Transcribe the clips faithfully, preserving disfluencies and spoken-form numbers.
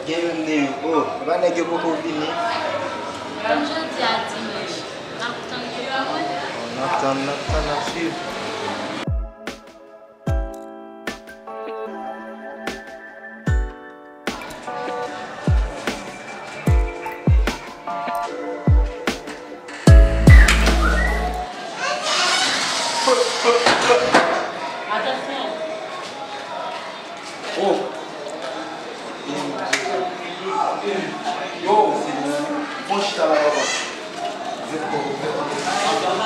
Gen menm de yo. Oh, epa nèg yo poko vini. Kòm jodi a dimanch, n ap tann yo pa mwen. N ap tann, n ap tann, n ap swiv. Atansyon! Oh! Yo, bon chita la, papa.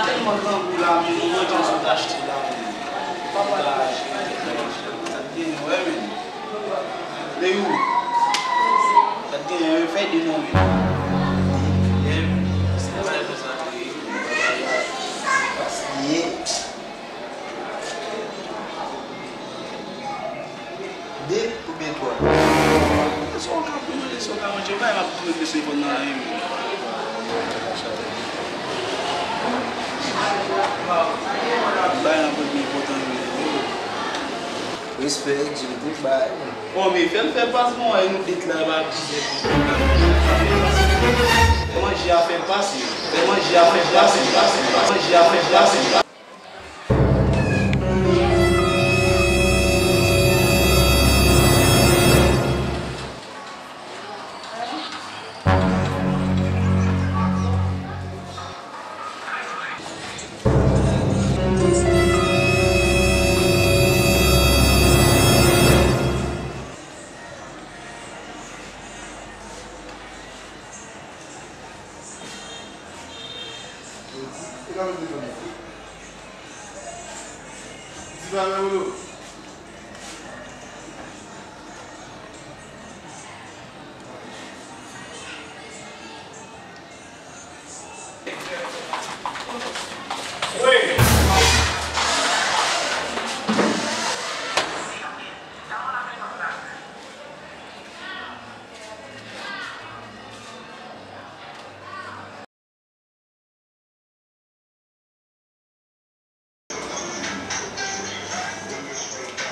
Tèlman grangou la, men, nou manje sot achte la, men. Papa la, achte, sa t gen, wè, men. Leyou, sa t gen, men, fèy de non, men. Yeah, men. Se pa konsa, men. Paske De oubyen twa? Sa w ka manje, sa w ka manje. Ou pa m ap tou mete sou fòn nan la, wi. Bay nan pwen pi enpòtan, wi. Respè, di m tout bay. Bon, men fè l fè pas, bon, e nou det la, e pa bizè. Fè manje a fè pas, fè manje a fè pas, fè manje a fè pas.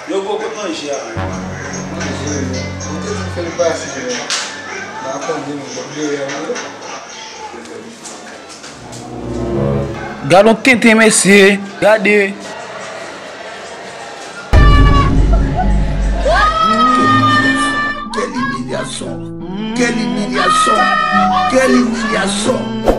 Yo, gwo, kot manje a? Manje, yo te di fè l pase, men m pa konnen, men m ap dèyè a, wi. Gad on tenten, mesye. Gade. Quelle humiliation! Quelle humiliation! Quelle humiliation!